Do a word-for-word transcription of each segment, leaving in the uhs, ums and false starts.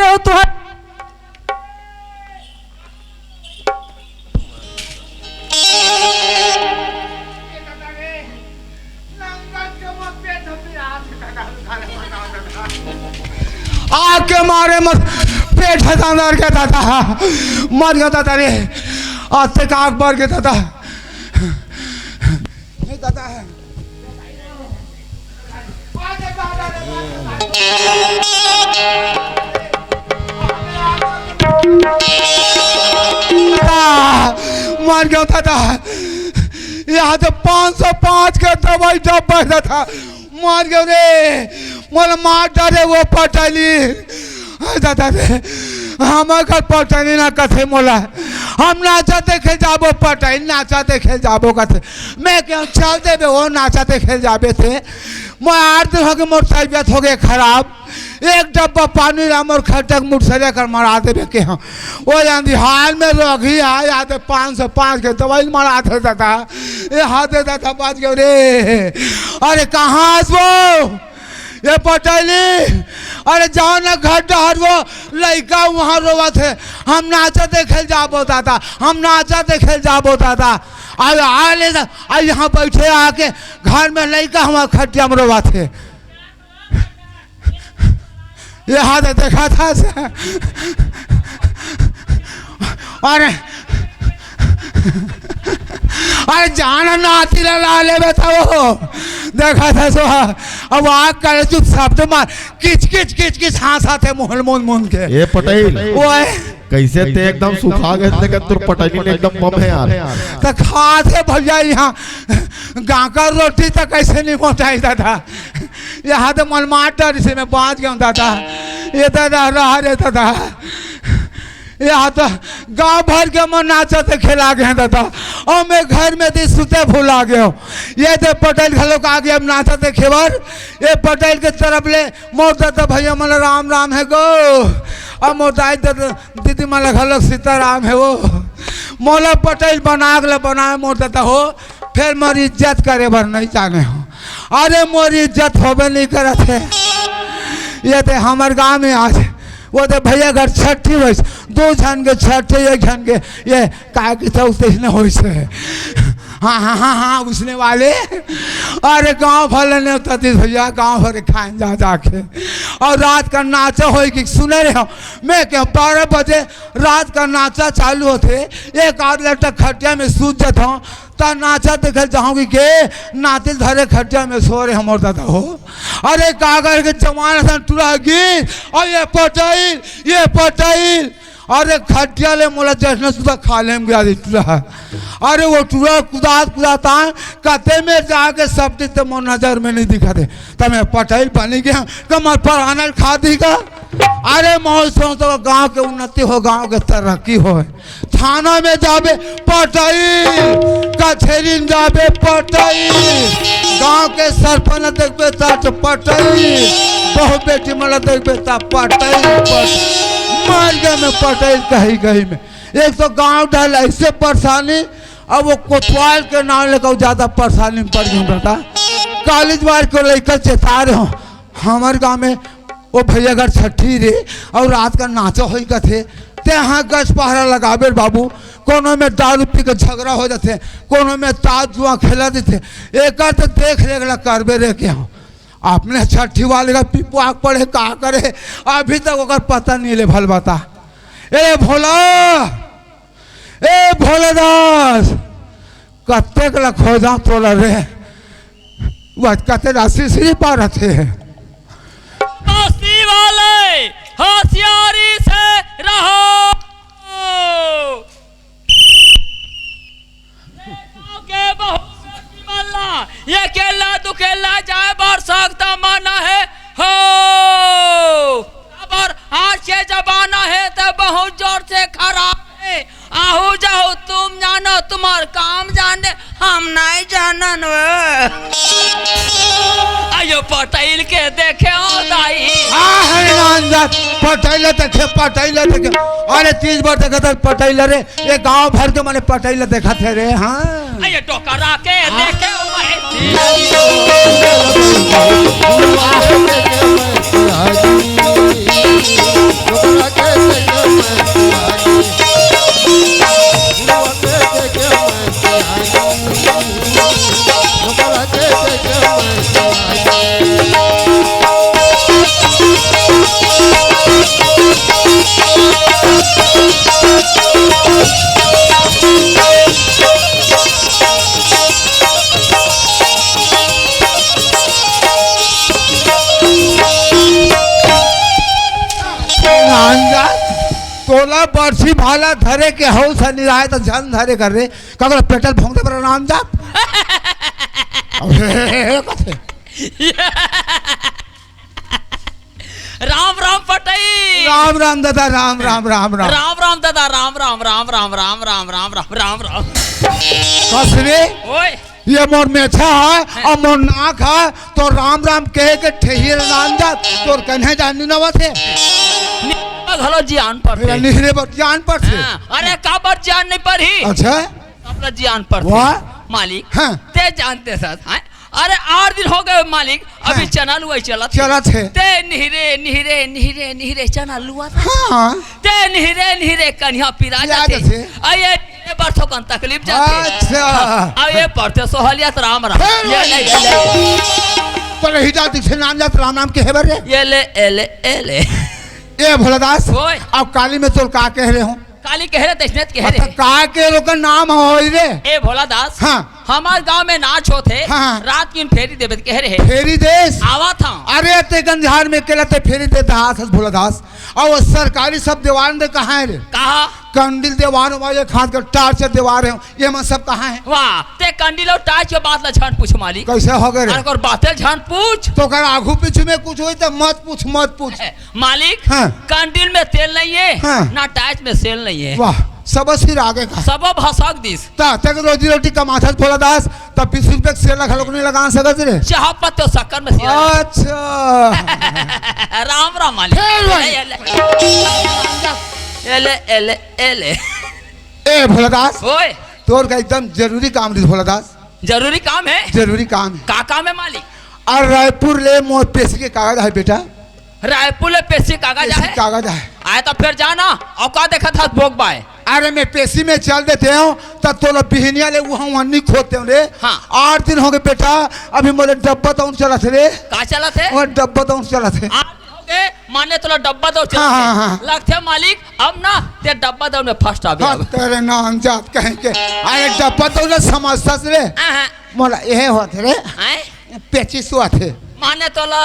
तो तुहर आग के मारे मर पेट है अंदर के दादा, मर गया दादा रे। आज तक आग बढ़ गया दादा। नहीं दादा है। मर गया दादा। यहाँ तो पाँच सौ पाँच के दवाई डब्बा रहता था। मर गयो रे, मोला मार डारे वो पटैली। अरे दादा रे, हमर घर पटैली ना कथे मोला। हम नाचा देखे जाबो पटैली, नाचा देखे जाबो कथे। मैं कहूँ चल देबे वो नाचा देखे जाबे थे। मैं आठ दिन हो गए मोर तबियत हो गए खराब। एक डब्बा पानी ला मोर खटक मुठसरिया कर मरा देबे के हम। वो आंधी हाल में रोगी आए आते पाँच सौ पाँच के दवाई मरा थे दादा। ये हाथ दे दादा बाज गयो रे। अरे कहाँ आस वो? ये पटैली, अरे जाओ ना घर डहर वो लइका वहाँ रोवत है। हम नाचा देखे जाबो दादा, हम नाचा देखे जाबो दादा। अब आ ले दा-, अब यहाँ बैठे आके घर में लइका हमारे खटिया में रोवत है। ये हाथ देखा था से। अरे, अरे जान नाती ला, ला लेबे तो वो। देखा था सो, अब आग करे चुप साफ तो मार, किच किच किच किच हाँसा थे मोहल मोन मोन के। ये पटेल। ओए। कैसे ते एकदम सुखा गए, लेकिन तोर पटैली ने एकदम बम है यार। तो खाते भैया यहाँ गाँव का रोटी तो कैसे नहीं पहुँचाई दादा। यहाँ तो मन मार डर से मैं बाँच गया हूँ दादा। ये दादा रहा रे दादा। यहाँ तो गाँव भर के मन नाचत खेला गए हैं दादा। और मैं घर में दी सुते भुला गया हूँ। ये तो पटेल घलो का आ गया, अब नाचत खेबर। ये पटेल के तरफ ले मोर दादा भैया मन राम राम है गो। और मोर दाई दादा दीदी मन घलो सीताराम है वो। मोला पटेल बना के ले बनाए मोर दादा हो। फिर मोर इज्जत करे बर नहीं जाने हो। अरे मोर इज्जत होबे नहीं करत है। ये ते हमर गाँव में आज वो ते भैया घर छठी होइस, दो झन के छठी, एक झन के ये काय के तो उसने होइस है। हाँ, हाँ, हाँ, हाँ, उसने वाले। अरे गाँव भले ने तो तीस भैया गाँव भर खाए जा जाके। और रात का नाचा होई कि सुने रहे हो, मैं क्या बारह बजे रात का नाचा चालू होते, एक आध लट्टा खटिया में सूत जाता हूँ, ता नाचा देखे जाऊंगी के नातिल धरे खटिया में सो रहे हमर दादा हो। अरे कागर के जमाना सन टुरा गीत, और ये पटैल, ये पटैल। अरे खटिया ले मोला जश्न सुधा खा लेम गया रे टुरा। अरे वो टुरा कुदात कुदात आए, कते में जाके सब चीज ते मोर नजर में नहीं दिखा दे। तब मैं पटैल बनी गया, कमर पर आनल खा दी का। अरे मौज से तो गांव के उन्नति हो, गांव के तरक्की हो। थाना में जाबे पटैल, कचहरी में जाबे पटैल, गांव के सरपंच देखबे ता तो पटैल, बहू बेटी मन देखबे ता पटैल, पटैल। मर गए मैं पटैल कहीं कहीं में। एक तो गांव ढल ऐसे परेशानी, अब वो कोतवाल के नाम लेकर ज्यादा परेशानी में पड़ गया रहता। कॉलेज वार को लेकर चेता रहे हो, हमर गांव में ओ भैया घर छठी रे, और रात का नाचा होई कथे, ते हाँ गच पहरा लगाबे रे बाबू, कोनो में दारू पी के झगड़ा हो जाथे, कोनो में ताश जुआ खेला देथे, एकर तो देख रेख ला करबे रे के हम। अपने छठी वाले का पिपवाक पड़े का करे, अभी तक ओकर पता नहीं ले भल बता। ए भोला, ए भोलेदास, कतेक ला खोजा तोला रे, वह कते राशि श्री पारत है। बस्ती वाले होशियारी से रहो। गाँव के बहुत बेटी मल्ला, ये केला दुकेला जाए बर सकता मन है हो। अब आज के जमाना है तो बहुत जोर से खराब है। आहू जाहू तुम जानो, तुम्हार काम जाने, हम नहीं जानन वो। आयो पटैल के देखे हो दाई। आ हनुमान जात पटैल देखे, पटैल देखे। अरे तीज बर देखे तो पटैल रे, ये गांव भर के मने पटैल देखा थे रे। हाँ। आयो टोकरा के देखे हो भाई। ओला बरसी भाला धरे के हौस ह निराय त झन धरे कर रे। ककरो पेटल भोंकते बर राम जात। अबे, कथे। राम राम पटई। राम राम दादा, राम राम, राम राम। राम राम दादा, राम राम, राम राम, राम राम, राम राम, राम राम। कस रे? ओए। ये मोर मेछा हे अउ मोर नाक हे, तो राम राम कहे के ठेहिया राम जात, तोर कन्हे जान नइ आवत हे। निहरे घलो जियान परथे। मेरा निहरे बर जियान परथे। हाँ, अरे काबर जियान नइ परही? अच्छा। सब ला जियान परथे। वाह। मालिक, हाँ। तें जानत हस, हैं? अरे आठ दिन हो गे मालिक, अभी हाँ। चना लुवई चलत हे। चलत हे। तें निहरे, निहरे, निहरे, निहरे चना लुवत हस। हाँ। तें निहरे, निहरे कनिहा पिरा जात हे। अउ ये, ये बर थोकन तकलीफ जात हे। अच्छा। अउ ये परथे सोहलिया त राम राम। फिर ये ले, ये ले। तो रही जात, इसे नाम जात राम राम कहे बर रे। ये ले, ये ले, ये ले। ए भोलादास, ओए। अब काली में तोर का कहे रहेंव? काली कहे रहे, तइसने कहे रहे। का के ओकर नाम होय रे? ए भोलादास, हाँ। हमर गांव में नाच होत हे, हाँ, हाँ। रात किन फेरी देबे कहे रहे। फेरी देस? आवत हंव। अरे, तें गंधार में अकेला तें फेरी दे दहास हस भोलादास। अउ सरकारी सब देवार दे कहाँ हे रे? कहाँ? कंडील देवार, वहाँ एक हाथ का टार्च देवार हे, ये मन सब कहाँ हे? वाह, तें कंडील अउ टार्च के बात ला झन पूछ मालिक। कइसे हो गे रे? अरे, ओकर बाते झन पूछ। तो अगर आगू पीछू में कुछ होही त मत पूछ, मत पूछ। मालिक, हाँ। कंडील में तेल नइ हे, हाँ। ना टार्च में सेल नइ हे। वाह, सबो सिर आगे का। सबो भसक दिस। त, तें रोजी रोटी कमाथस भोलादास, त बीस रुपया के सेल घलोक नइ लगा सकत रे। चाह पत्ती अउ शक्कर में सेल। अच्छा। राम राम मालिक। फेर भाई। ए ले, ए ले, ए ले, ए ले। ए भोलादास, ओए। तोर का एकदम जरूरी काम रहिस भोलादास। जरूरी काम हे? जरूरी काम हे। का काम हे मालिक? अउ रायपुर ले मोर पेशी के कागज हे बेटा। रायपुर ले पेशी कागज पेशी हे? कागज हे। आय त फेर जा ना, अउ का देखत हस भोग बाय? अरे मैं पेशी में चल देतेंव, त तोला बिहनिया ले उहाँ उहाँ नइ खोदतेंव रे। हाँ। आठ दिन हो गे बेटा, अभी मोर डब्बा दउन चलत हे रे। का चलत हे? मोर डब्बा दउन चलत हे। आठ दिन हो गे, माने तोला डब्बा दउन चलत हे। हाँ, हाँ, हाँ। लगथे मालिक, अब ना, तें डब्बा दउन में फर्स्ट आबे हाँ, अब। तेरे नाम जात कहीं के। अरे डब्बा दउन समझथस रे। हाँ, हाँ। मोला एहे होत हे रे। हैं? पेचिश होत हे। माने तोला,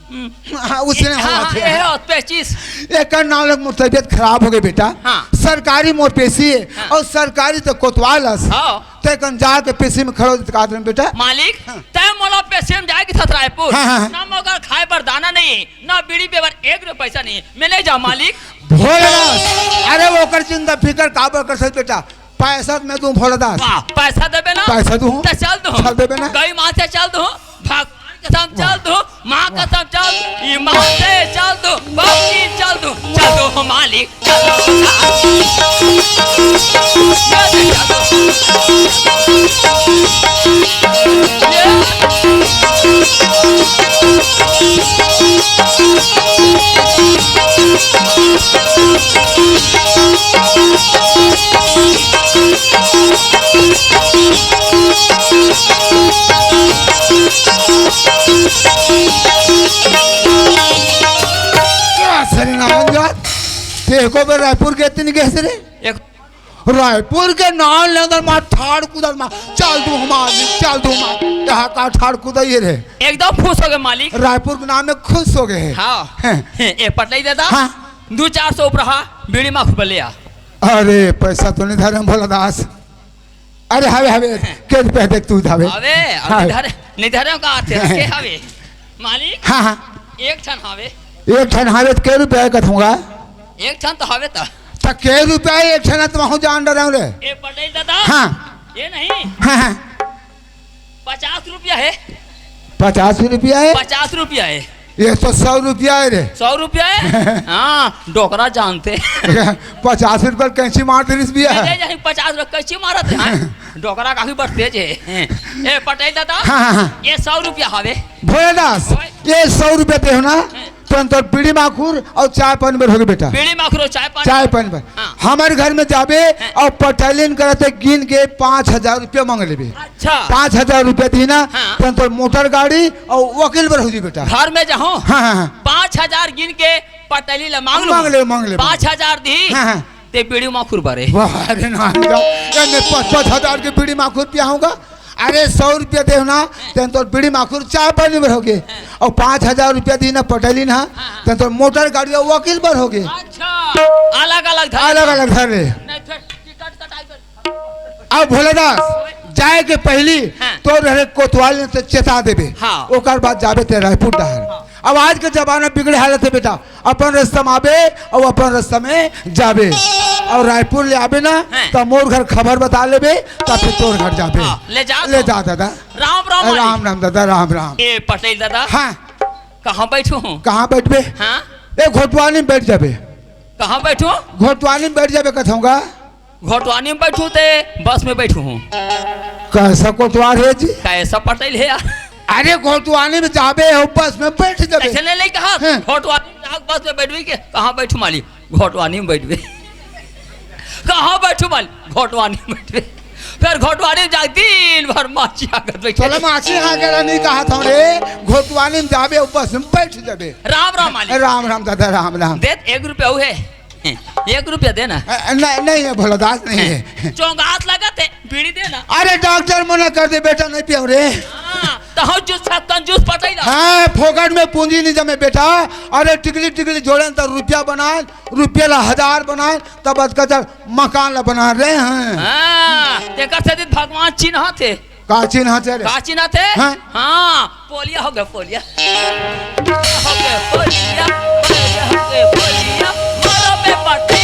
हम्म। हाँ, उसने हाँ, होत हाँ, हे। एहे होत, पेचिश। एकर नाम ले मोर तबीयत खराब हो गे बेटा। हाँ। सरकारी मोर पेशी हे हाँ। अउ सरकारी तो कोतवाल हस। हाँ। तें कन जाके पेशी में खड़े हो जा कादरन बेटा। मालिक, हाँ। तें मोला पेशी में जाय के कथस रायपुर। हाँ, हाँ, हाँ। ना मोर करा खाय बर दाना नइ हे, ना बीड़ी पिए बर एक रुपया पइसा नइ हे। मैं नइ जांव मालिक। भोलेदास, अरे ओकर चिंता फिकर काबर करथस बेटा? पइसा त मैं दूं भोलेदास। वाह, पइसा देबे ना? पइसा दूं। त चल दूं। चल देबे ना? गई माँ से चल दूं। भगवान कसम चल दूं। माँ कसम चल दूं। ईमान से चल दूं। भक्ति चल दूं। चल दूं मालिक। तें एको बेर रायपुर गे तें नइ गेस रे? एक रायपुर के नाम लेंव त मार ठाड़ कूदत मार, चल दूं मालिक, चल दूं मालिक। एहा का ठाड़ कूदई रे? एकदम खुश हो गे मालिक। रायपुर के नाम में खुश हो गे हे। हाँ। हैं। ए पटलई दादा, हाँ। दू चार सौ उपरा बीड़ी माखुर बर ले आ। अरे पइसा तो नइ धरेंव भोलादास। अरे हवे, हवे, के रुपया देख तू हवे। हवे, अब हाँ। नइ धरे, नइ धरेंव का आथे, के हवे? मालिक, हाँ, हाँ। एक ठन हवे। एक ठन हवे त के रुपया कथंव गा? एक ठन तो हवे त। त के रुपया एक ठन त महूँ जान डरेंव रे। ए पटलई दादा। हाँ। ये नहीं। हाँ, हाँ। पचास रुपया हे। पचास रुपया हे? पचास रुपया हे। ये तो सौ रुपया हे रे। सौ रुपया हे? हाँ, डोकरा जानथे। पचास रुपया कैंची मार देतिस भैया। नहीं, नहीं, पचास रुपया कैंची मारत हे, हाँ? डोकरा काफी बड़ तेज हे। ए, पटलई दादा, हाँ, हाँ, हाँ। ये सौ रुपया हवे। भोलेदास, ओए। ये सौ रुपया देहूँ ना, हाँ। तुरंत तोर बीड़ी माखुर अउ चाय पानी बर होगे बेटा। बीड़ी माखुर अउ चाय पानी। चाय पानी बर। हाँ। हमर घर में जाबे हाँ। अउ पटलिन करा त गिन के पाँच हजार रुपया मांग लेबे। अच्छा। पाँच हजार रुपया दिही ना, हाँ। तुरंत तोर मोटर गाड़ी अउ वकील बर हो जी बेटा। घर में जाहूँ, हाँ, हाँ, हाँ। पाँच हजार गिन के पटली ला मांग लूँ। मांग ले, मांग ले, पाँच हजार दिही, हाँ, हाँ। तें बीड़ी माखुर बर। वाह रे नाम जाओ, ए मैं पाँच, पाँच हजार के बीड़ी माखुर पियाहूँ गा। अरे, सौ रुपया देहूं ना, तेन तोर बीड़ी माखुर चाय पानी बर होगे। अउ पाँच हजार रुपया दीन ना पटैलिन हा, तेन तोर मोटर गाड़ी अउ वकील बर होगे। अच्छा, अलग अलग धर। अलग अलग धर ले। नहीं, फिर टिकट कटाई कर। अब भोलेदास, जाए के पहिली हाँ। तोर हरे कोतवाल ने तो चेता देबे। हाँ। ओकर बाद जाबे ते रायपुर डहर। हाँ। अब आज के जमाना बिगड़े हालत हे बेटा, अपन रस्ता में आबे अउ अपन रस्ता में जाबे। अउ रायपुर ले आबे ना, हाँ। त मोर घर खबर बता लेबे, त फिर तोर घर जाबे। हाँ, ले जा ले तो। जा दादा। राम राम अरे, मालिक। राम राम दादा, राम राम। ए पटेल दादा। हाँ। कहाँ बैठो हूँ? कहाँ बैठबे? हाँ। ए घोटवानी में बैठ जाबे। कहाँ बैठो? घोटवानी में बैठ जाबे कथौं गा। घोटवानी में बैठू ते बस में बैठू हूँ। कैसा कोटवार है जी? कैसा पटेल है यार? अरे घोटवानी में जाबे हो, बस में बैठ जाबे। ऐसे नहीं, नहीं कहा। हाँ। घोटवानी में जाके बस में बैठबे के कहाँ बैठू मालिक? घोटवानी में बैठबे। कहाँ बैठू मालिक? घोटवानी में बैठबे। फिर घोटवानी में जाके दिन भर माछी हाकत बैठे। चलो माछी हाके नहीं कहा था रे, घोटवानी में जाबे हो, बस में बैठ जाबे। राम राम मालिक। राम राम दादा, राम राम। देत एक रुपया हुए। एक रुपया देना। अ, नहीं, नहीं है भोलादास, नहीं है। चौंगास लगत है, बीड़ी देना। अरे डॉक्टर मना कर दे बेटा, नहीं पियो रे। हाँ, तो हम जूस, कंजूस पटैला। हाँ, फोकट में पूंजी नहीं जमे बेटा। अरे टिकली टिकली जोड़न त रुपया बनान, रुपया ला हजार बनान, तब अतका चल मकान ला बना रहे हैं। हाँ, तेकर से दिन भगवान चिन्ह थे। का चिन्ह थे रे? का चिन्ह थे? हाँ? हाँ, पोलिया हो गया, पोलिया। पोलिया हो गया, पोलिया, पोलिया हो गया, पोलिया। मारो बे पट्टी,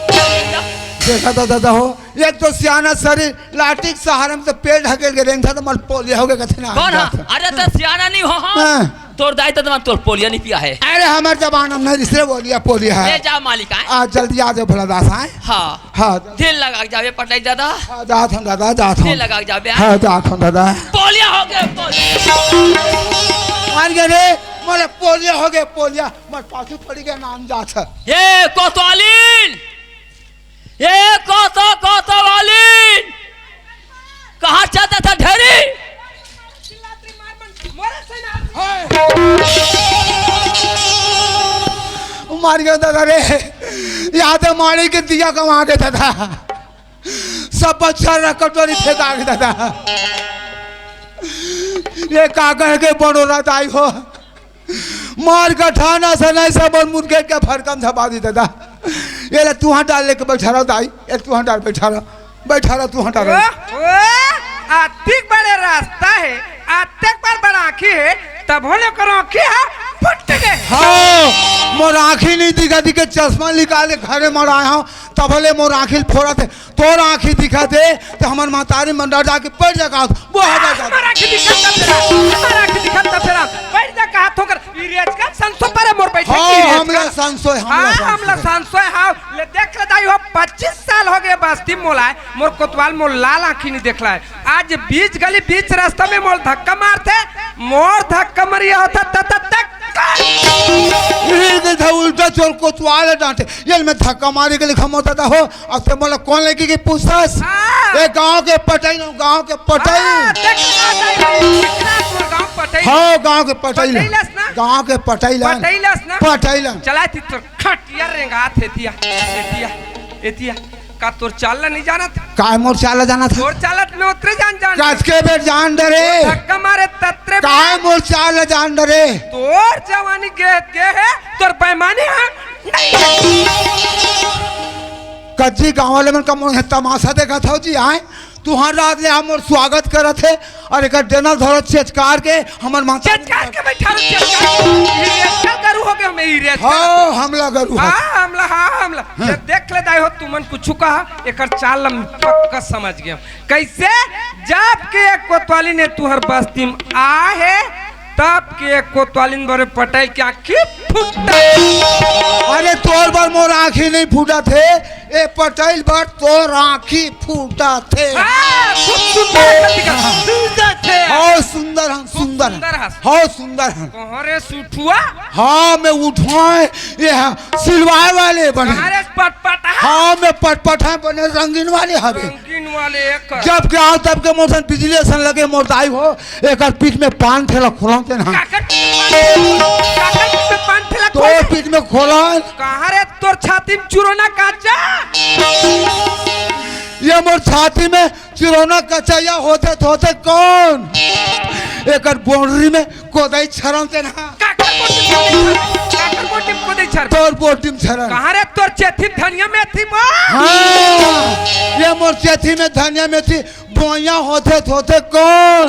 पोलिया। देखा तो दादा हो, एक तो सियाना शरीर, लाठी के सहारा में तो पेट ढकेल के रेंगता तो मर पोलिया हो गया, कथे ना कौन है? जाता। अरे तो सियाना नहीं हो, हाँ। हाँ। तोर दाई तो तुम्हारा तोर पोलिया नहीं पिया है। अरे हमारे जमाना में नहीं, इसलिए बोलिया पोलिया है। ले जा मालिक आए। आ, जल्दी आ जाओ भोलादास आए। हाँ। हाँ। दिल लगा के जाबे पटेल दादा। हाँ, जात हन दादा, जात हन। दिल लगा के जाबे। हाँ, जात हन दादा। पोलिया हो गए, पोलिया। मान गए रे, मोरे पोलिया हो गए, पोलिया। मर पाछू पड़ी गए, नाम जात है। ए कोतवालीन, ए कोतो, कोतवालीन, कहाँ चलता था ढेरी? मार गया दादा रे, याद है मारी के दिया कमा के दादा, सब बच्चा रा कटोरी फेंका के दादा। ये कागज के बड़ोरा दाई हो, मार का ठाना से नहीं सब और मुनके के फरकम धपा दी दादा। ये ले तुहा डाल लेके बैठा रहो दाई, ये तुहा डाल बैठा रहो। बैठा रह, तू हटा रह। ओ, ओ, अतिक बड़े रास्ता है, अतिक बड़ बड़ आँखी है, तब होले करो आँखी है, फुट गए। हाँ, मोर आँखी नहीं दिखा, दिखे चश्मा निकाले घरे मर आया हूँ, तब होले मोर आँखी फोड़ा थे, तोर आँखी दिखा थे, तो हमार महतारी मन डर जाके बैठ जा कहा, वो हटा जा। हमार आँखी दिखा तब तेरा, हमार आँखी दिखा तब तेरा, बैठ जा कहा थोकर, ई रेचका संसो परे मोर बैठे हाँ, की रेचका। हमला संसो है, हमला हाँ, संसो हमला है। संसो है, हाँ। ले देख ले दाई हो, पच्चीस साल हो गए बस्ती मोला है, मोर कोतवाल मोर लाल आँखी नहीं देखला है। आज बीच गली बीच रास्ता में मोर धक्का मारते, मोर धक्का मरिया होता त, त, त, ई के था उल्टा चोर कोतवाल डांटे, ये मैं धक्का मारे के लिखा मोता था हो, अब ते मोला कौन लेके के पूछस? हाँ। ये गांव के पटाई ना, गांव के पटाई। हाँ, देख ना दाई, इतना तोर गांव पटाई। हाँ, गांव के पटाई ना। पटाईलस ना? गांव के पटाई ला। पटाईलस ना? पटाई ला। चला थी तोर खटिया रेंगा थे दिया, ए दिया, ए दिया। का तोर चाल ला नहीं जानत? काय मोर चाल ला जानत? तोर चाल ला मैं उतरे जान जान। कतके बेर जान डरे? धक्का मारे ततरे काय बेर। मोर चाल ला जान डरे? तोर जवानी गे, गे है, तोर बेईमानी है। नहीं। कज्जी गाँव वाले मन का मोर तमाशा देखत हव जी, आए? तुहर रात ले हम मोर स्वागत करत हे, अउ एकर डेना धरत चेचकार के हमर माता चेचकार के बैठा रहो, चेचकार। ई रेचका गरु हो गए हमें, ई रेचका। हाँ, हमला गरु हो। हाँ, हमला, हाँ, हमला। हाँ। ये देख ले दाई हो, तुमन कुछ कहा, एकर चाल हम पक्का समझ गए। कैसे? जब के एक कोतवाली ने तुहर बस्ती में आ है, तब के एक कोतवालिन बरे पटाई के आँखी फूटा। अरे तोर बर मोर आँखी नहीं फूटा थे, ए पटाइल बर तोर आँखी फूटा थे। हाँ, खूब सुंदर हस दिखा, सुंदर थे। हाँ सुंदर हम, सुंदर सुंदर हस। हाँ सुंदर हम। कहाँ रे सुठुआ? हाँ मैं उठवाए, ये हाँ, सिलवाए वाले बने। कहाँ रे पटपटा? हाँ मैं पटपटा बने, रंगीन वाले हवे। रंगीन वाले एक। जब के आओ तब के मोर सन बिजली असन लगे मोर दाई हो, एकर पीठ में पान ठेला खोलन तेन हा। काकर पीठ में पान, काकर पीठ में पान ठेला तोर खोल। पीठ में खोलन। कहाँ रे तोर छाती में चुरोना काचा? ये मोर छाती में सिरौना कचैया होथे त होथे कौन? एकर बोंडरी में कोदई छरन ते ना। काकर बोंडरी में कोदई छरन? काकर बोंडरी में कोदई छरन? तोर बोंडरी में छरन। कहाँ रे तोर चेथी धनिया मेथी बा? हाँ, ये मोर चेथी में धनिया मेथी बोइया होथे त होथे कौन?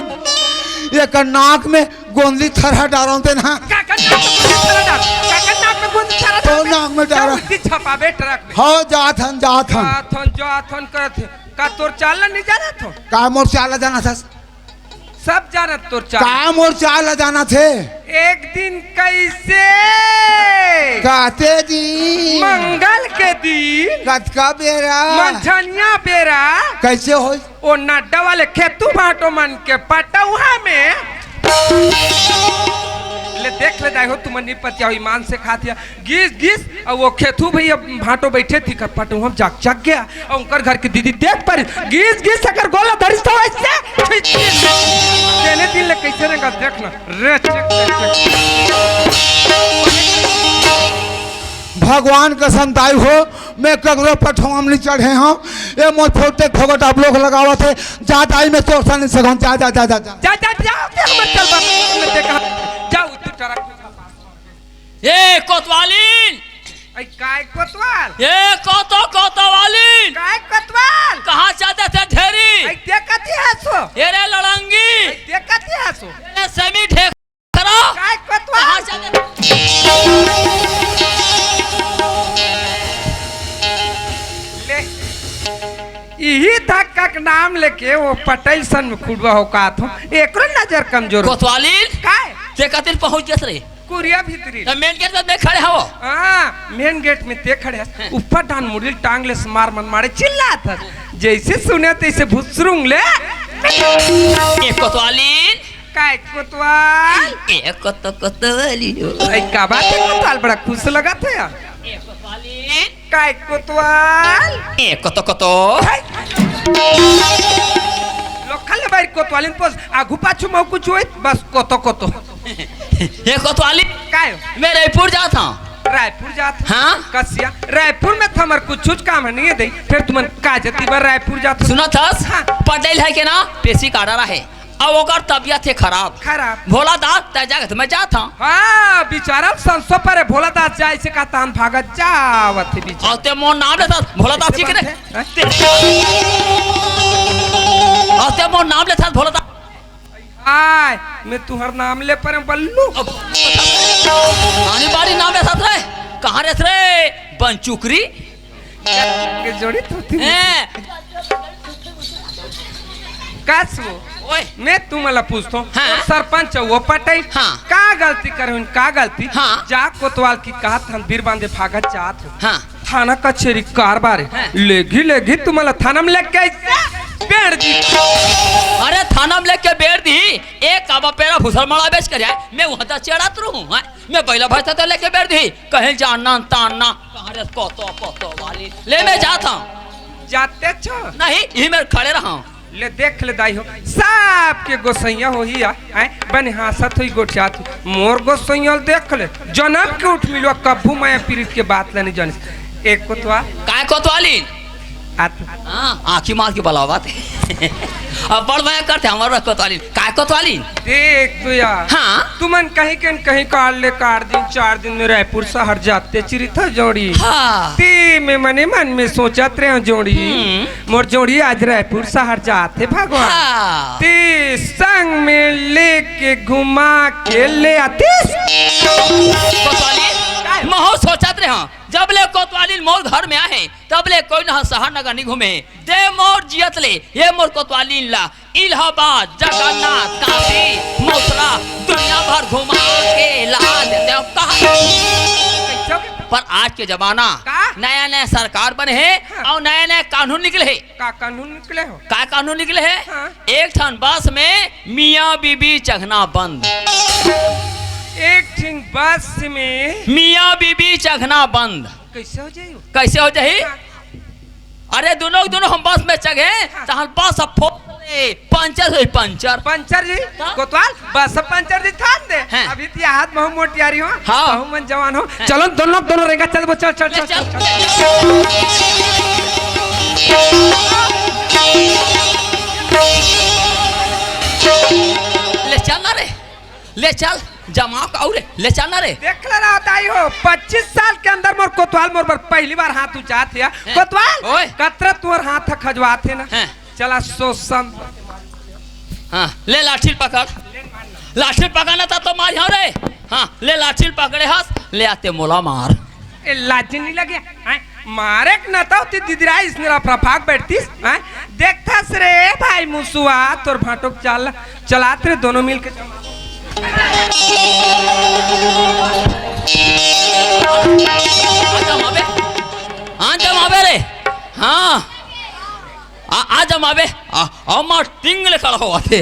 एकर नाक में गोंदली थरहा डारन ते ना। काकर नाक में गोंदली थरहा डार? काकर नाक में गोंदली थरहा डार? तोर नाक में डारा। उल्टी छपाबे ट्रक में। हो, जात हन, जात हन। जात हन, जात हन करत हे। का तोर चाल ला नहीं जानत हो? का मोर चाल ला जानत हस? सब जानत तोर चाल। का मोर चाल ला जानत हे? एक दिन कैसे? काते दिन? मंगल के दिन। कतका बेरा? मंझनिया बेरा। कैसे होई? ओ नड्डा वाले खेतू भांटो मन के पटौहा में। ले देख ले दाई हो, तुमन नहीं पतिया हो, ईमान से खात या। गीस गीस, अउ वो खेतू भैया भांटो बैठे थी कर पटौहा में जाग जाग गया। अउ उनकर घर के दीदी देख पर गीस गीस अगर गोला धरिस तो ऐसे खींच के तेने दिन ले कैसे रहेगा देखना। रे चेक, चेक, चेक। भगवान कसम दाई हो, मैं ककरो पटौहा में नहीं चढ़े हंव। ए मोर फोटे फोकट आप लोग लगावत हे। जा दाई, मैं तोर सा नहीं सकूं। जा, जा, जा, जा, जा। जा, जा, जा, ते हमर चल बात, मैं ते कहा, जा, तू टरक। ए, कोतवालिन! ऐ, काय कोतवाल? ए, कोतो, कोतवालिन! काय कोतवाल? कहाँ जाते थे ढेरी? ऐ, देखत ही हसो। ए रे लड़ंगी! ऐ, देखत ही हसो। ए रे सेमी ढेकरा! काय कोतवाल? कहाँ जाते थे? ले। इही धक्का के नाम लेके वो पटेल सन में खुड़वा हो का थो। एकरो नजर कमजोर हो। कोतवालिन! काय? ते कतिर पहुँच गए रे? कुरिया भीतरी। त मेन गेट में देख खड़े हवो। हाँ, मेन गेट में ते खड़े हस। हाँ। ऊपर डान मुड़ी टांग ले मार मन मारे चिल्लात हस। जैसे सुने तैसे भुसरुंग ले। ए कोतवालिन। काय कोतवाल? ए कोतो कोतवाली हो। ऐ का बात है कोतवाल, बड़ा खुश लगत है यार। ए कोतवालिन। काय कोतवाल? ए, कोतो, कोतो। हाय। लोखल ले बाहर कोतवालिन पोस, आगू पाछू में कुछ होई, बस कोतो, कोतो। ए, कोतवालिन। काय? मैं रायपुर जात हंव। रायपुर जात हंव? हाँ। कसिया, रायपुर में तो हमर कुछ, कुछ काम नहीं है दई, फिर तुमन का जती बर रायपुर जात हव? सुनत हस? हाँ। पटेल है के ना, पेशी का order आहे। अब ओकर तबियत हे खराब। खराब। भोला दास, तै जागत, मैं जात हंव। हाँ, बिचारा संसो पर हे। भोला दास जाय से का तान भागत जावत हे बिचारा। अउ ते मोर नाम लेथस, भोला दास जी के रे। हैं? ते, अउ ते मोर नाम लेथस, भोला दास। आय, मैं तुहर नाम ले पर बल्लू। अब, आनी बारी नाम लेथस रे। कहाँ रेस रे? बनचुकरी। के जोड़ी तो थी। हैं? कस वो? ओए। मैं तुमला पूछत हंव। हाँ। सरपंच वो पटेल। हाँ। का गलती करे हन, का गलती? हाँ। जा कोतवाल की कहत हन बीर बांधे भागत जात हो। हाँ। थाना कचेरी कारबार हे। हाँ। लेगी, लेगी तुमला थाना में लेके कैसे बेड़ दी। अरे थाना में लेके बेड़ दी, एक काबा पेरा भूसर मड़ा बेच कर आय, मैं वहाँ तक चढ़त रहूँ, हैं? मैं बैला भैंसा तो लेके बेड़ दी, कहीं जाना ताना, कहाँ रे कोतो, कोतो वाली, ले मैं जात हंव। जाते छो? नहीं, इही मेर खड़े रहा। ले देख ले दाई हो, सबके गोसैया होही आ, हैं? बने हाँसत होही, गोठियात होही। मोर गोसैया ल देख ले, जनम के उठ मिलवा, कभू माया पीरित के बात ल नहीं जानिस। एक कोतवाल। काय कोतवाली? आत। हाँ, आँखी मार के बलावत हे। अब बड़ मया करथे हमर कोतवाली। काय कोतवाली? देख तो यार। हाँ। तुमन कहीं के न कहीं काल ले काट दिन, चार दिन में रायपुर शहर जाते चिरित हो जोड़ी। हाँ। ते मैं मने मन में सोचत रहे हंव जोड़ी। हम्म। मोर जोड़ी आज रायपुर शहर जात हे भगवान। हाँ। ते संग में लेके घुमा के ले आतिस। कोतवाली, महूँ सोचत रहे हंव, जब ले कोतवाली मोर घर में आहे, तब ले कोई न शहर नगर नहीं घूमे। दे मोर जियत ले, ये मोर कोतवाली ला, इलाहाबाद, जगन्नाथ, काशी, मथुरा, दुनिया भर घुमा के ला देते हो। कहा? कैसे? पर आज के जमाना, का? नया नया सरकार बने हे, हाँ। अउ नया नया कानून निकले हे। का कानून निकले हो? का कानून निकले हे? हाँ। एक ठन बस में मियाँ बीबी चघना बंद। एक ठन बस में मियाँ बीबी चघना बंद। कैसे हो जाई? कैसे हो जाई? हाँ। अरे दुनों, दुनों हम बस में चघे, हाँ। तहन बस अब फोड़ दे, पंचर होई, पंचर। पंचर जी? हाँ। कोतवाल, बस पंचर जी थान दे। हैं। अभी तो हाथ महू मोटियारी हो, हाँ। महू मन जवान हो। हैं। चलो दुनों, दुनों रेंगा चल, चल, चल, ले चल, चल। चल। ले चल ना रे, ले चल, जमा का रे, ले चल ना रे। देख ले रहा दाई हो, पच्चीस साल के अंदर मोर कोतवाल मोर बर पहली बार हाथ उचात हे। हैं? कोतवाल, ओए। कतरा तोर हाथ खजवात हे ना। हैं? चला सोसम। हाँ, ले लाठी पकड़, लाठी पकड़ ना, त तो मार यहाँ रे। हाँ, ले लाठी पकड़े हस, ले आते मोला मार। ए, लाज नहीं लगे? हैं? मारे के न तो ती दिदरा इसने रफरफाक बैठतीस, हैं? देखथस रे भाई मुसुआ, तोर भांटो के चाल, चलात रे दोनों मिल के। आ जमाबे, आ जमाबे रे, हाँ, आ, आ जमाबे, आ, आ मार टिंग ले खड़ा हुआ थे।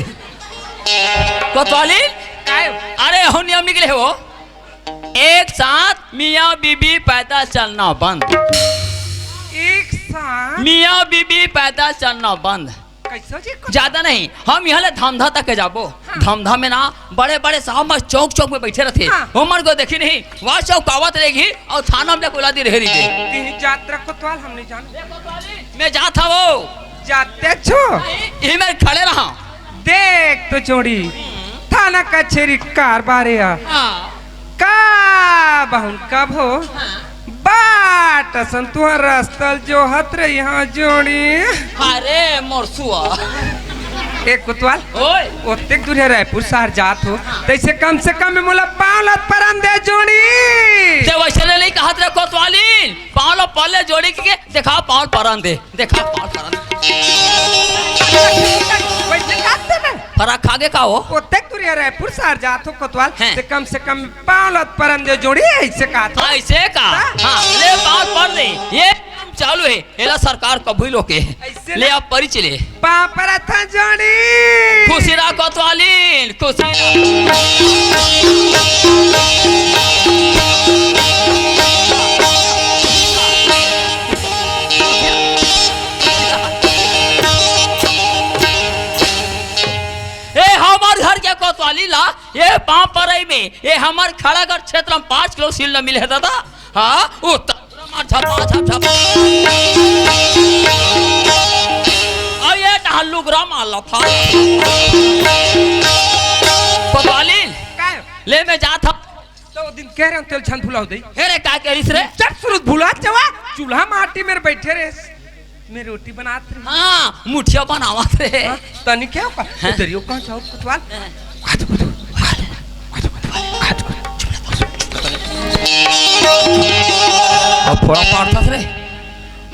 कोतवाली, काय? अरे, हो नियम निकले हो। एक साथ मियाँ बीबी पैदल चलना बंद। एक साथ? मियाँ बीबी पैदल चलना बंद। कैसे जी? ज्यादा नहीं, हम यहाँ ले धमधा तक के जाबो। हाँ। धमधा में ना बड़े बड़े साहब मन चौक चौक में बैठे रहते। हाँ। ओमन को देखी नहीं, वहाँ चौकावत रहेगी और थाना में बुला दी रहे रही। तीन जात रखो तो हम नहीं जानो। मैं जात हवो। जाते छो? यही मैं खड़े रहा। देख तो जोड़ी, थाना कचेरी कारबार या। हाँ। का बहुन कब हो? हाँ। बाट असन तुहर रस्तल जो हत रे यहाँ जोड़ी। अरे मोरसुआ। ए कोतवाल, ओए। ओतेक दूर है रायपुर शहर जात हो, तैसे कम से कम में मोला पाँव ला परन दे जोड़ी। ते वैसे नहीं कहत रे कोतवालीन, पाँव ला पहले जोड़ी के देखा पाँव परन दे। देखा, पाँव परन। वैसे काटते ना। फरक खागे का हो? ओतेक दूर ये रायपुर शहर जात हो कोतवाल, हैं। ते कम से कम पाँव ला परन दे जोड़ी, ऐसे का तो। ऐसे का? हाँ। हाँ, ले पाँव पर दे। ये काम चालू है, एला सरकार कबूल होके। ऐसे ले ना। आप परिचय ले। पाँव पर था जोड़ी। खुशी रहा कोतवालीन, खुशी रहा। ए हमर घर के कोतवाली ला, ए पाँव परई में, ए हमर खड़ागढ़ क्षेत्र में पाँच किलो सील न मिले दादा। हाँ, उ तंदूरा मार झपा, झप, झप। अउ ए ढालुगरा मार लफा। कोतवाली, काय? ले मैं जात हूँ। तो वो दिन कह रहे हो तेल छन भुलाओ दे। हे रे, का करिस रे? जब सुरुत भुला चवा, चूल्हा माटी में बैठे रहे। मैं रोटी बनात रही। हाँ, मुठिया बनावत रहे। हाँ, तनी क्या का? हाँ। उधरियो कहाँ जाओ कोतवाल? हाँ। आज को तो, आज को, आज को, आज को। अब थोड़ा पार्थस रे।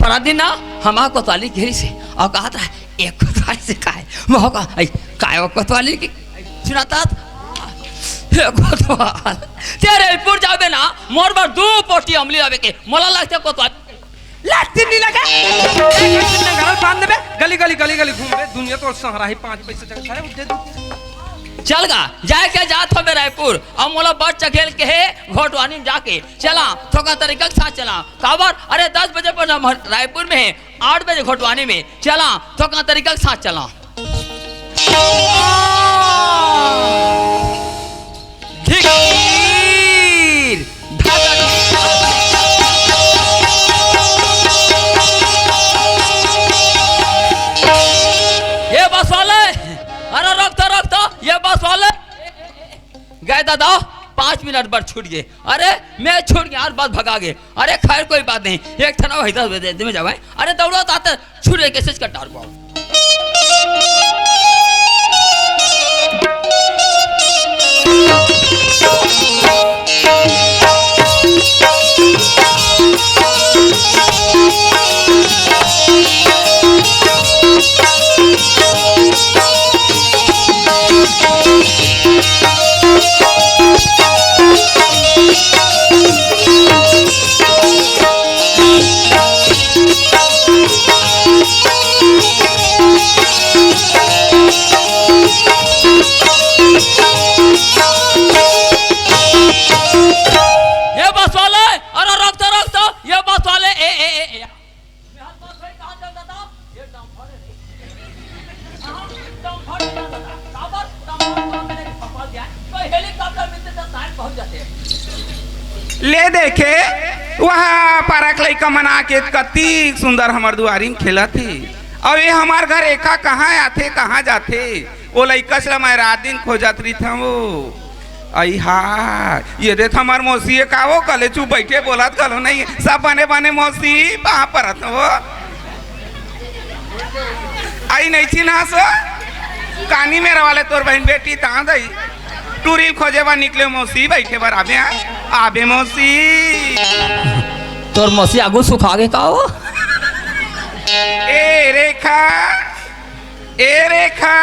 पर दिन ना, हमार कोतवाली घेरी से, और कहा था, एक कोतवाली से काय? मैं होगा, ऐ, काय वो कोतवाली की? सुनाता था? हे कोतवाल, तेरे पुर जाबे ना, मोर बर दू पोटी अमली लाबे के, मोला लगते कोतवाल। लाज नहीं लगे? एक दिन में घर बांध देबे, गली, गली, गली, गली घूमबे, दुनिया तो सहराही पाँच पैसे जगह खड़े उठे दू। चल गा, जाए के जात हबे रायपुर, अब मोला बस चघेल के हे घोटवानी में जाके, चला, थोका तरीका के साथ चला। काबर? अरे दस बजे पर हम रायपुर में है, आठ बजे घोटवानी में, चला, थोका तरीका के साथ चला। धिक। ये बस वाले, अरे रोक तो, रोक तो, ये बस वाले। गए दादा, पाँच मिनट बर छूट गए। अरे मैं छूट गया और बस भगा गए। अरे खैर कोई बात नहीं, एक ठना वही दस बजे दे में जावे। अरे दौड़ो तात छूट गए, कैसे कटार पाओ। ये बस वाले, अरे रोक तो, रोक तो, ये बस वाले, ए, ए, ए, ए। ले देखे, वहाँ पारा के लइका मन आके कति सुंदर हमर दुआरी में खेलत हे। अब ये हमार घर रेखा कहाँ आथे, कहाँ जाथे? वो लइका से मैं रात दिन खोजत रहिथंव। अई हा, ये देख हमार मौसी, ये का वो कले चुप बइठे, बोलत घलो नहीं। सब बने बने मौसी, पाँव परत हंव। अई नहीं चिन्हास? कानी मेरा वाले तोर बहिन बेटी तांदई। टूरी ल खोजे बर निकले मौसी, बइठे बर आबे, हाँ? आबे मौसी। तोर मौसी आगू सुखा गे का वो? ए रेखा, ए रेखा।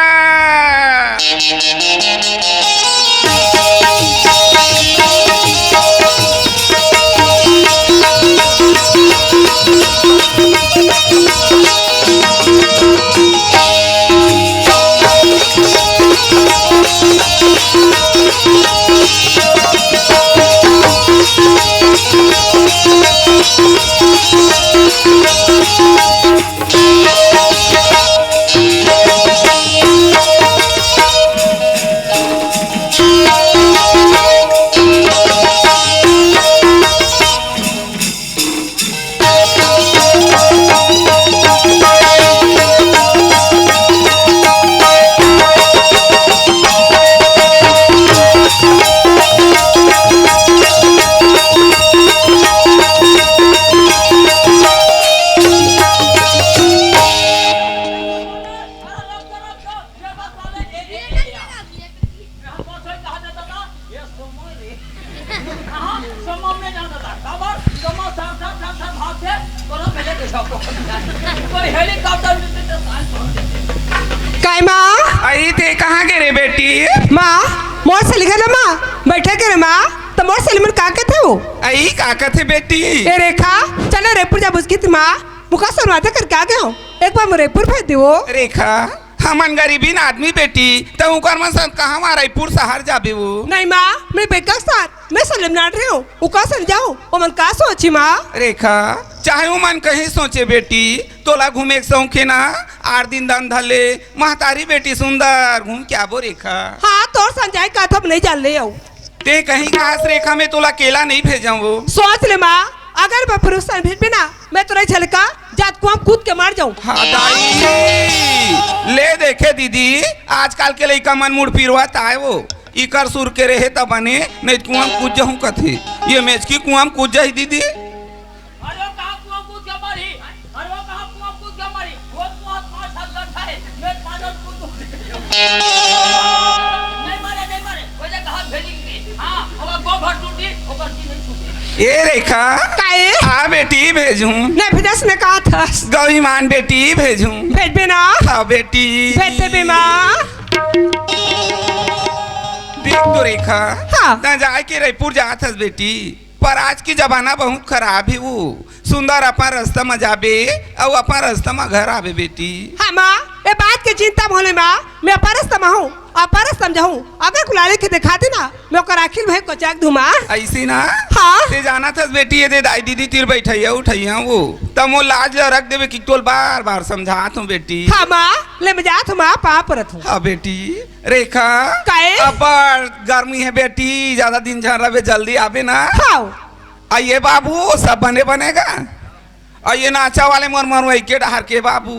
काय माँ? अई, ते कहाँ गे रे बेटी? माँ, मोर सहेली घर माँ, बइठे के रे माँ, त मोर सहेली मन का कथे वो? अई, का कथे बेटी? ए रेखा, चल ना रइपुर जाबो कहिथे माँ, मुका सोनवादा करके आ गे हंव, एक बार मोर रइपुर भेज दे वो। रेखा, हमन गरीबीन आदमी बेटी, त उकर मन संग कहाँ माँ रइपुर सहर जाबे वो? नहीं माँ, मैं बेका के साथ, मैं सलेम नाट रहे हंव, उकर संग जाहूँ, ओमन का सोचही माँ? रेखा, चाहे ओमन कहीं सोचे बेटी, तोला घूमे के शौक हे ना, आठ दिन दन धर ले, महतारी बेटी सुंदर घूम के आबो रेखा। हाँ, तोर संग जाय का थम नहीं जान ले आऊ। ते कहीं कहास रेखा, मैं तोला अकेला नहीं भेजंव वो। सोच ले माँ, अगर मैं पुरुष संग भेजबे ना, मैं तोर झलका जात कुआं कूद के मर जाहूँ। हाँ दाई, ले देखे दीदी, आजकल के लइका मन मुड़ पिरवत आय वो, इकर सुर के रहे त बने, नहीं त कुआं कूद जाहूँ कथे। ये मेचकी कुआं कूद जाही दीदी। अरे वो कहाँ कुआं कूद के मरही? अरे वो कहाँ कुआं कूद के मरही? वो कुआं पाँच सात गड्ढा हे, मैं पागल कूद दूँ। नहीं मरे, नहीं मरे, वो जे कहाँ भेजेंगे? हाँ, ओकर गोड़ भर टूटी, ओकर जी नहीं छूटे। ए रेखा, काहे? हाँ बेटी भेजहूँ। नहीं भेजस ने कहा था। गौरी मान बेटी भेजहूँ। भेजबे ना? हाँ बेटी। भेज देबे माँ। देख तो रेखा, हाँ। तैं जाय के रइपुर जात हस बेटी, पर आज के जमाना बहुत खराब हे वो। सुंदर अपन रस्ता म जाबे अउ अपन रस्ता म घर आबे बेटी। हाँ माँ, ये बात के चिंता म होले माँ, मैं अपन रस्ता म हूँ, अपन रस्ता म जाहूँ। अगर कुलाली के देखाते ना, मैं ओकर आँखी ल भई कोचाक दूँ माँ। अइसे ना? हाँ। ते जानत हस बेटी, ये दे दाई दीदी तीर बइठइया उठइया वो, त मोर लाज ल रख देबे कि तोल बार बार समझात हूँ बेटी। हाँ माँ, ले मैं जात हूँ माँ, पाँव परत हूँ। हाँ बेटी। रेखा, काहे? अब्बड़ गर्मी हे बेटी, जादा दिन झन रहिबे, जल्दी आबे ना। हाँ। अ ये बाबू, सब बने बने गा? अ ये नाचा वाले मोर मरवई के डहर के बाबू,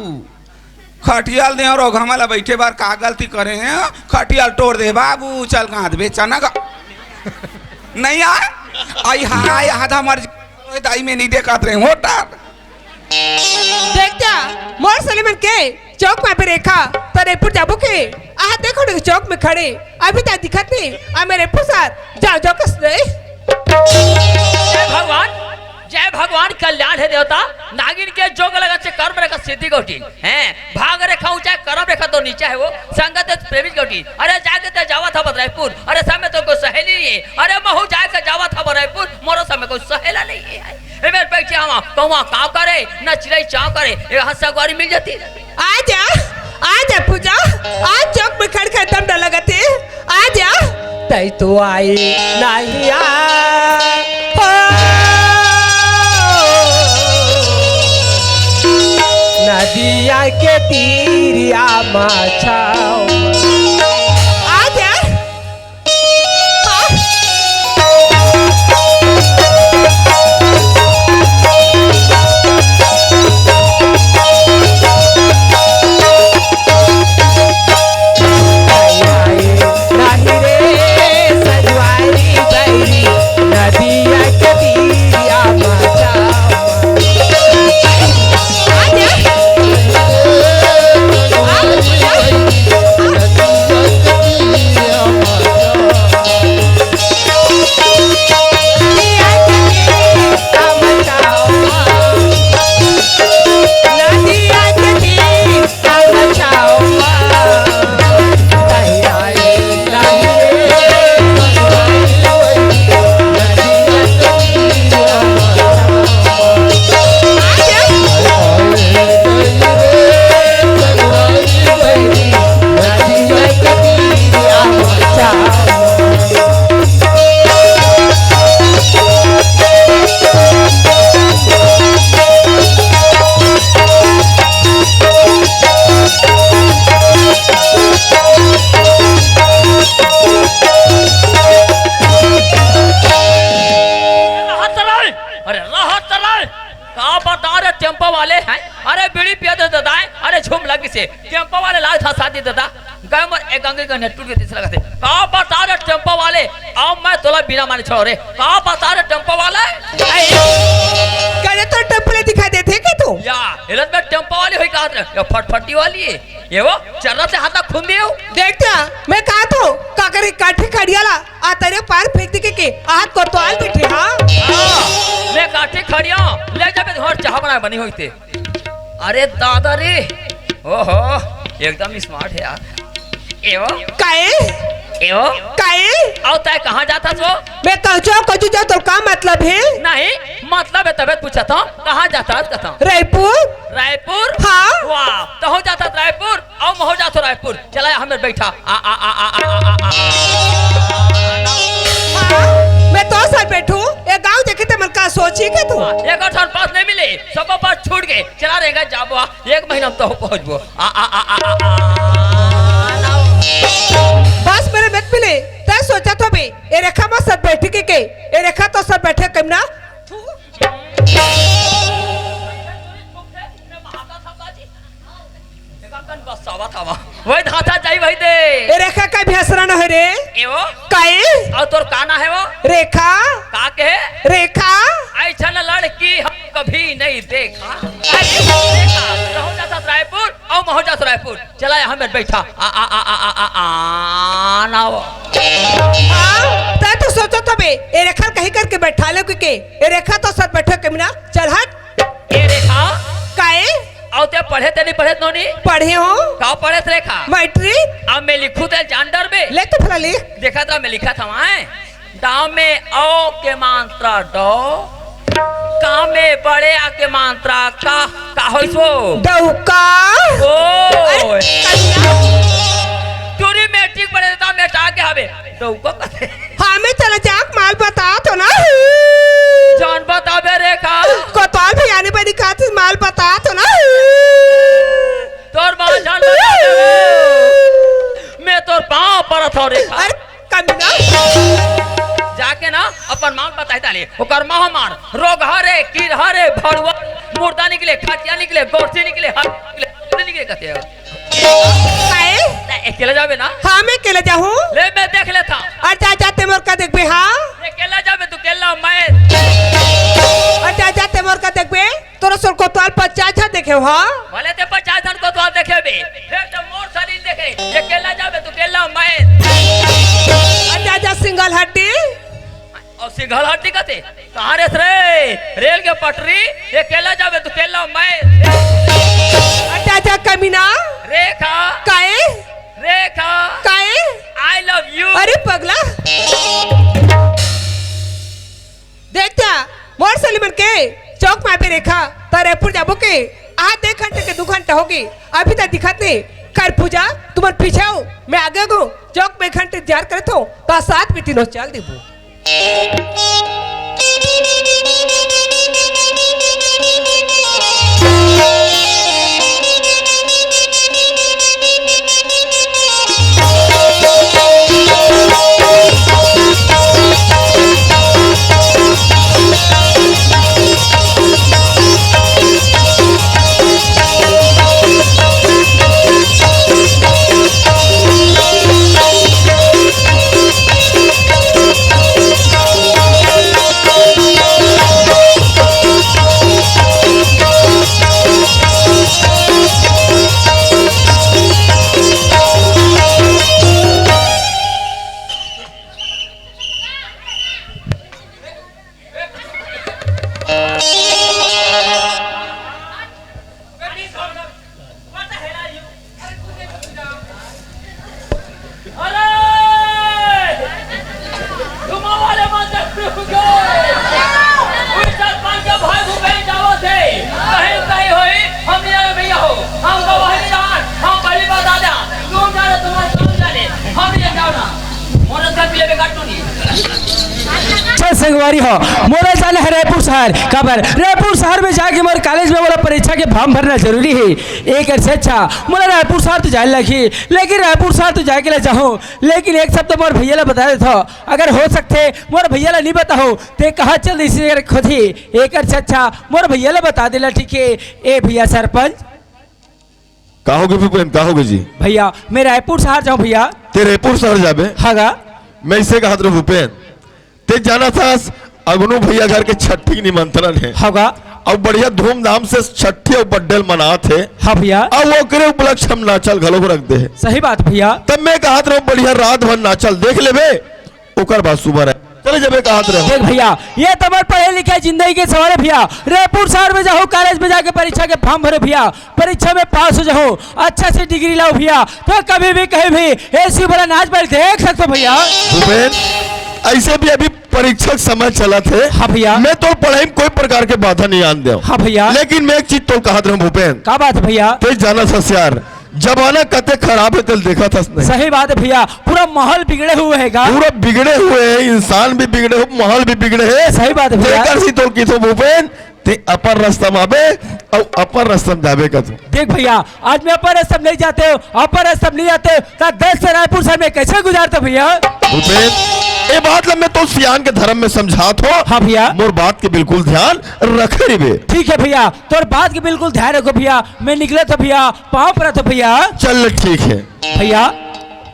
खटिया ल दे अउ रोघा मन ला बइठे बर का गलती करे हे? खटिया ल टोर दे बाबू, चल गांध बेचा ना गा। नहीं आय? अ ये हाँ, ये आधा मर दाई में नहीं देखत रहे होटल। देख जा, मोर सलेमन के चौक में अभी रेखा, त रइपुर जाबो के? आहा, देखो ना चौक में खड़े, अभी तक दिखत नहीं, आ मेरे पुसार, जाओ, जाओ, कस दे। जय भगवान, जय भगवान, कल्याण हे देवता, नागिन के जोग लगत हे, कर्म रेखा सिद्धि गौटी, हैं, भाग रेखा ऊंचा हे, कर्म रेखा तो नीचा हे वो, संगत हे प्रेमी गौटी, अरे जाके ते जावत हस बद रइपुर, अरे समय तो कोई सहेली नहीं हे, अरे महू जाके जावत हस बद रइपुर, मोरो समय कोई सहेला नहीं हे। ए मेर बइठे हवा, कौवा काव करे, न चिरई चाव करे, ए हंसा गुआरी मिल जाती। आजा, आजा पूजा, आज चौक में खड़ खड़ दम डर लगत हे, आजा। तई तो आई नहीं आ, हो। नदिया के तीरिया माछाओ। आजा। का बता रे टेम्पो वाले हैं? अरे बीड़ी पिया दे दादा, अरे झूम लगी से टेम्पो वाले लाग था शादी दादा। गए मोर एक गंगे गने टूट के तीसरा गथे। का बता रे टेम्पो वाले, अब मैं तोला बिना माने छोड़ रे। का बता रे टेम्पो वाले? करे तो टेम्पो ले दिखाई देथे के तू? या, एलत में टेम्पो वाली होई का रे? या फटफटी वाली है। ये वो चर्रा से हाथ खून दियो। देख क्या, मैं कहा तो काकरी काठी खड़ियाला आ तेरे पार फेंक दे के, के हाथ को तोल बैठे, हाँ? हाँ, मैं काठी खड़िया, ले जाबे घर चाह बनाए बनी होई ते। अरे दादा रे, ओहो, एकदम स्मार्ट है यार। एवो, काए? एवो, काए? आओ तय कहाँ जाता सो? मैं कहूँ जाओ, कहूँ जाओ, तो का मतलब है? नहीं, मतलब है तबे पूछा था, कहाँ जाता था? रायपुर। रायपुर? हाँ। वाह, तो हो जाता रायपुर। अउ महू जाथो रायपुर, चला हमें बैठा। आ, आ, आ, आ, आ, आ, आ, आ। हाँ, मैं तो सर बैठू, ये गांव देखे ते मन का सोची के तू? एक ठन पास नहीं मिले, सब पास छूट गए, चला रहेगा जाबो, आ, एक महीना में तो पहुंचबो। आ, आ, आ, आ, आ, आ, आ, आ। बस मेरे मत मिले, तय सोचा तो बे, ये रेखा मा सर बैठी के, के, ये रेखा तो सर बैठे कम ना। वही धाता जाई वही दे। ए रेखा का भी हसरा न हो रे। ए वो? काई? और तोर का ना है वो? रेखा। का के? रेखा। ऐसा न लड़की हम कभी नहीं देखा। अरे, देखा, रहू जाता रायपुर, और महू जाता रायपुर। चला यहाँ में बैठा। आ, आ, आ, आ, आ, आ, आ, ना वो। हाँ, तै तो सोचो तो बे, ए रेखा कहीं करके बैठा ले के, ए रेखा तो सर बैठे के बिना, चल हट। ए रेखा। काए? अउ ते पढ़े ते नहीं पढ़े नोनी? पढ़े हो। का पढ़े थे रेखा? मैट्रिक। अब मैं लिखू ते जान डर बे। ले तो भला लिख। देखा था मैं लिखा था वहाँ। दा में औ के मात्रा दो। का में बड़े आ के मात्रा का, का होइस वो? डौका। ओ। अरे, कन्या। टूरी मैट्रिक पढ़े था, मैं टा के हवे। डौका कथे। हाँ, मैं चला जाक माल बता तो ना। जान बता बे रेखा। कोतवाल भी आने बनी खातिर माल बता तो ना। तोर माँ जान बता दे। मैं तोर पाँव परत हव रेखा। अरे कमीना। जाके ना अपन माल बताए ताले। ओकर माँ मार। रोग हरे, कीर हरे, भड़ुआ, मुर्दा निकले, खटिया निकले, गोरसी निकले, हर निकले, निकले कहते हैं। काहे? तै अकेला जाबे ना? हाँ, मैं अकेला जाहूँ। ले, मैं देख लेता। अरे जा, जा, ते मोर का देखबे, हाँ? अकेला जाबे तू, अकेला मैं। अरे जा, जा, ते मोर का देखबे। तोरा सोर कोतवाल पचास झन देखे हो, हाँ? भले ते पचास झन कोतवाल देखे बे। फिर तो मोर सरीर देखे। अकेला जाबे तू, अकेला मैं। अरे जा, जा, सिंगल हड्डी। अउ सिंघल हड्डी कथे, कहाँ रेस रे? रेल के पटरी, अकेला जाबे तू, अकेला मैं। अच्छा, अच्छा, कमीना। रेखा। काए? रेखा। काए? I love you। अरे पगला। देख जा, मोर सलीमन के चौक में आबे रेखा, त रायपुर जाबो के? आज एक घंटे के दू घंटा होगे, अभी तक दिखत नहीं। कर पूजा, तुमन पीछे हो, मैं आगे गो। चौक में एक घंटे इंतजार करे थो, त साथ में तीनों चल देबो। संगवारी हो, मोला जाना है रायपुर शहर। काबर? रायपुर शहर में जाके मोर कॉलेज में मोला परीक्षा के फॉर्म भरना जरूरी है। एकर से अच्छा मोला रायपुर शहर तो जाए लगही, लेकिन रायपुर शहर तो जाए के ले जाहूँ, लेकिन एक शब्द मोर भैया ला बता देथव, अगर हो सकथे मोर भैया ला नहीं बताहूँ, ते कहा चल इसी जगह खोजी। एकर से अच्छा मोर भैया ला बता देला, ठीक है? ए भैया सरपंच। का होगे भूपेन, का होगे जी? भैया, मैं रायपुर शहर जाऊँ भैया। ते रायपुर शहर जाबे? हाँ गा। मैं इसे कहत रहूँ भूपेन, ते जाना था, अगनू भैया घर के छठी के निमंत्रण है। हाँ गा। अउ बढ़िया धूमधाम से छठी अउ बड्डे ल मनात हे। हाँ भैया। अउ ओकरे उपलक्ष्य हम नाचल घलो रख दे हे। सही बात भैया। तब मैं कहत रहूँ, बढ़िया रात भर नाचल देख लेबे, ओकर बाद सुबह रह चले जाबे कहत रहूँ। देख भैया, ये तो हमर पढ़े लिखे जिंदगी के सवाल है भैया। रायपुर शहर में जाहूँ, कॉलेज में जाके परीक्षा के फॉर्म भरहूँ भैया, परीक्षा में पास हो जाहूँ, अच्छा से डिग्री लाहूँ भैया, तो कभी भी कहीं भी एसी वाला नाच बइठ देख सकथव भैया। भूपेन, ऐसे भी अभी परीक्षा के समय चलत हे। हाँ भैया। मैं तोर पढ़ाई में कोई प्रकार के बाधा नहीं आन देव। हाँ भैया। लेकिन मैं एक चीज तोर कहत रहूँ भूपेन। का बात है भैया? ते जाना सस यार, जमाना कते खराब है, तेला देखत हस नहीं। सही बात है भैया, पूरा माहौल बिगड़े हुए है गा। पूरा बिगड़े हुए है, इंसान भी बिगड़े हो, माहौल भी बिगड़े है। सही बात है भैया। तेकर से तोर किथो भूपेन, ते अपन रास्ता में आबे अउ अपन रास्ता में जाबे कथो। देख भैया, आज मैं अपन रास्ता में नहीं जाते हो, अपन रास्ता में नहीं जाते हो, तो दस से रायपुर शहर में कैसे गुजारते भैया? भूपेन, ये बात ला मैं तो सियान के धर्म में समझात हो। हाँ भैया। मोर बात के बिल्कुल ध्यान रखे रहिबे। ठीक है भैया, तोर बात के बिल्कुल ध्यान रखो भैया। मैं निकलत हँव भैया, पाँव परत हँव भैया। चल ठीक है। भैया।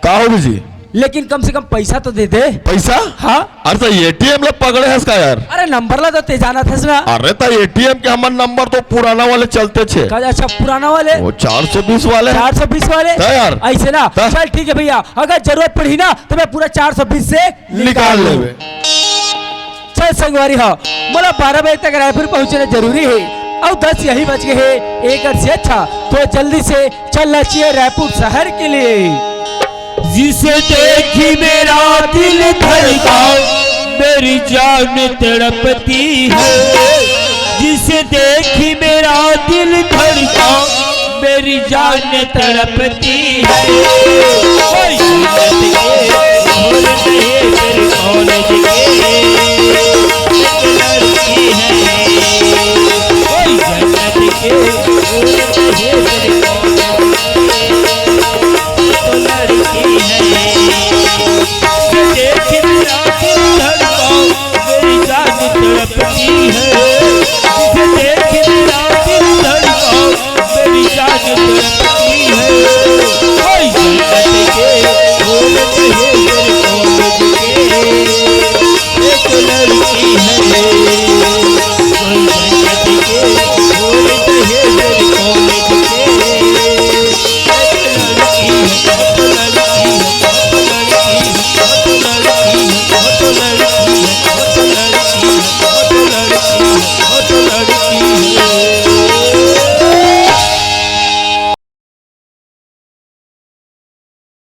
का होगे जी? लेकिन कम से कम पैसा तो दे दे। पैसा? हाँ। अरे त एटीएम ला पकड़े हस का यार? अरे नंबर ला तो ते जानत हस ना। अरे त एटीएम के हमर नंबर तो पुराना वाले चलते थे। का, अच्छा पुराना वाले? वो चार सौ बीस वाले। चार सौ बीस वाले? त यार। ऐसे ना। त? चल ठीक है भैया, अगर जरूरत पड़ही ना तो मैं पूरा चार सौ बीस से निकाल लेबे। चल संगवारी हो, मोला बारह बजे तक रायपुर पहुंचना जरूरी है, अउ दस यही बज गए हैं। एकर से अच्छा तो जल्दी से चलना चाहिए रायपुर शहर के लिए। जिसे देखी मेरा दिल धड़का, मेरी जान तड़पती है। जिसे देखी मेरा दिल धड़का, मेरी जान तड़पती है। कोई सूरत के, सूरत के, तेरे कॉलेज के।